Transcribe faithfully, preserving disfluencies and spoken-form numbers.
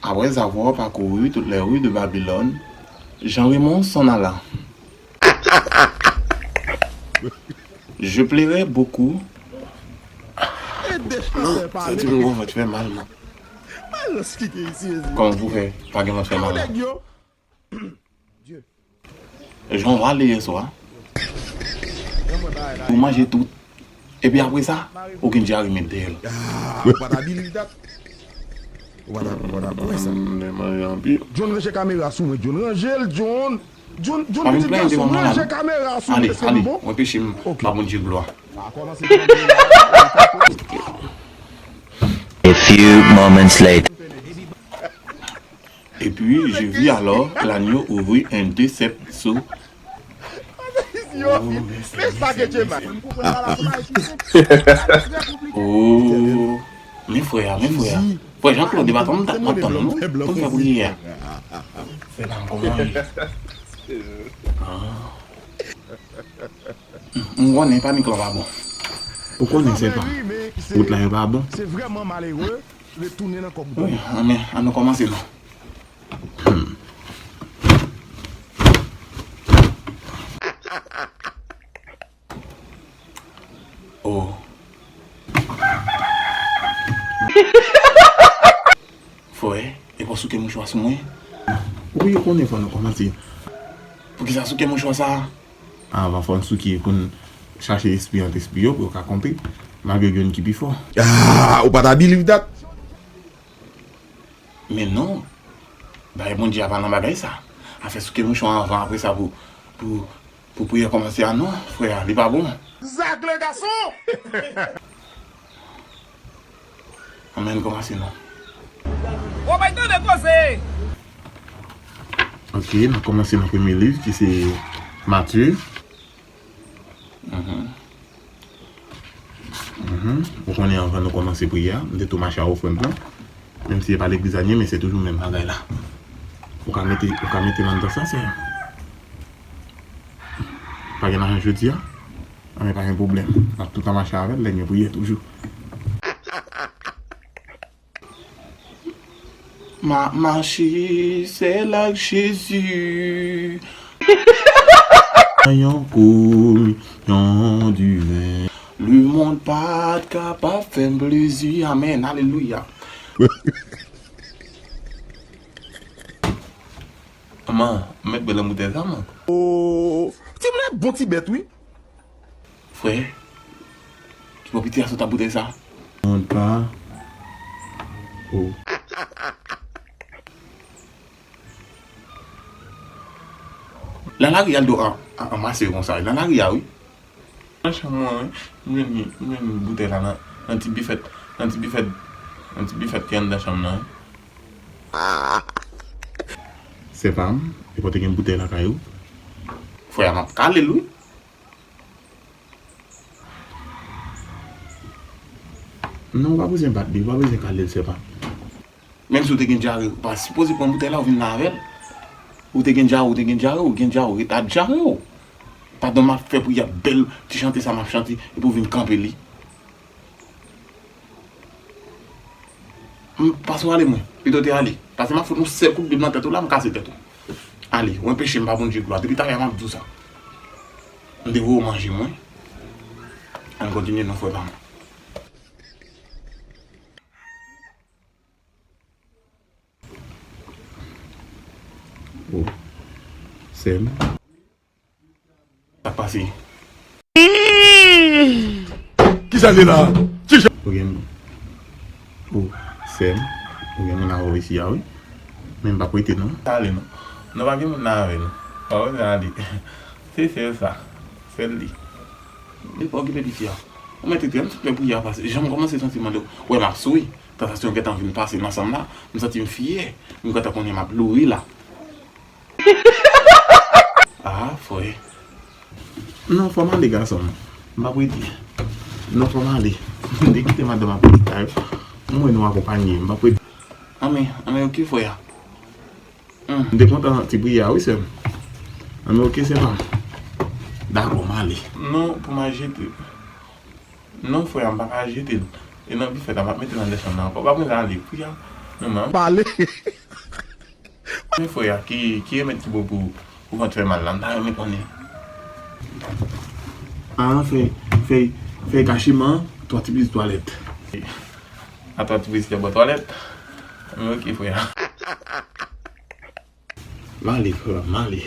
Après avoir parcouru toutes les rues de Babylone, Jean Raymond s'en alla. Je pleurai beaucoup. Non, sa ti moun gon vant fè mal, non. Kòman pou fè pa gen vant fè mal, non? Jan w ale yè swa. Ou manje tout. Epi apre sa, ou gen dyare mental. Ah, ou pa ta believe that. Ou pa ta, ou pa ta kwè sa. Mwen manje anpil. John, ranje kamera sou mwen, John. Ranje l, John. John, John, pitit gason, ranje kamera sou mwen, se bon? Mwen peche m, pa Bondye glwa. A few moments later. Et puis, je vis alors l'agneau ouvrir un deux sept sous. Oh, men frè a, men frè a. Frè Jean Claude, e pa tann m t ap tann ou non, pou m fè priyè a. Frè pa m kòman ye? Ah. M konnen panik la pa bon. Ou konnen se pa. Wout la yo pa bon. Se vrèman malere retounen nan kòk dòm. Wi, ann, ann nou kòmanse non. Hmm. Oh. Frè, e pa w souke mouchwa sou mwen? Ou byen konnen fò nou kòmanse. Poukisa souke mouchwa sa a? Anvan fò n souke pou n chache espri ant espri yo, pou yo ka kanpe, malgre gen youn ki pi fò. Ah, ou pa ta believe that? Men non. Bagay Bondye a pa nan bagay sa. Afè souke mouchwa anvan, apre sa pou, pou, pou priyè kòmanse a non, frè a, li pa bon. Zak le gason! Ann men n kòmanse non. Ou bay tande koze! Ok, n ap kòmanse nan premye liv ki se Matye. Mhm. Mhm. Ou konnen anvan nou kòmanse priyè a, m te tou mache a ofrann lan. Menm si se pa legliz la n ye, men se toujou menm bagay la. Ou ka mete, ou ka mete l anndan sa, sè. Pa gen lajan jodi a? Anben pa gen pwoblèm. N ap toutan mache avè l lè n ye priyè toujou. M ap mache sèl ak Jezi. Yon kominyon diven. Lemonn pa t kapab fè m plezi. Amèn. Alelouya. Man, m mèt bwè nan boutèy sa, man. Oh, timoun nan bon ti bèt, wi. Frè, ki bò piti a sot ak boutèy sa? Mond pa. Oh. Nan lari a l do an, an, anmase yo konsa, nan lari a, wi. Nan chanm mwen, wi, m jwenn, m jwenn boutèy la nan, nan ti bifèt, nan ti bifèt, nan ti bifèt ki anndan chanm nan, wi. Se pa m, e pa w te gen boutèy lakay ou? Frè a, m ap kale l, wi. Non, ou pa bezwen bat li, ou pa bezwen kale l, sè pa m. Menm si w te gen dyare, ou pa sipoze pran boutèy la, ou vin la avè l. Ou te gen dyare, ou te gen dyare, ou gen dyare, ou ret ak dyare w. Pandan m ap fè priyè, bèl ti chante sa m ap chante, epi w vin kanpe li. M, pase w ale mwen, pito w te ale. Pase m ap fout yon sèl kout Bib nan tèt ou la, m kase tèt ou. Ale, ou anpeche m pa Bondye glwa. Depi talè a m ap di w sa. M te voye w manje mwen. Ann kontinye non frè pa m. Oh. Sè m. Sa k pase? Kisa se la? Ki jan? Ou gen, ou, sè m, ou gen moun avè w isi a, wi. Men m p ap rete, non. Ale, non. Non, pa gen moun nan avè nou. Pa bezwen ale. Se sèl sa. Sèl li. Li pa okipe piti a. Ou mèt rete, m tout lè priyè a pase. Jan m kòmanse santi m anndan. Wè, m ap souri. Tantasyon gentan vin pase nan san m la. M santi m fyè. M gentan konnen m ap loure la. Ah, frè. Non, fò m ale, gason m. M p ap rete. Non, fò m ale. M te kite madanm ak pitit la yo. M wè nou akonpanye. M p ap rete. Anben, anben, oke, frè a. Hmm. M te kontan ti priyè a, wi, sè m. Anben, oke, sè pa m. Dakò, m ale. Non, pou m al jete. Non, frè a, m pa ka jete l. E nan bifèt la, m ap mete l anndan chanm nan ankò. Ou pa bezwen ale, priyè a. Non, man. Pale. Men frè a, ki, ki remèd ki bon pou, pou vant fè mal la? M ta renmen konnen. Ah, fè, fè, fè kachiman, twa ti plis twalèt. A twa ti plis lè bò twalèt? Men ok, frè a. M ale, frè, m ale.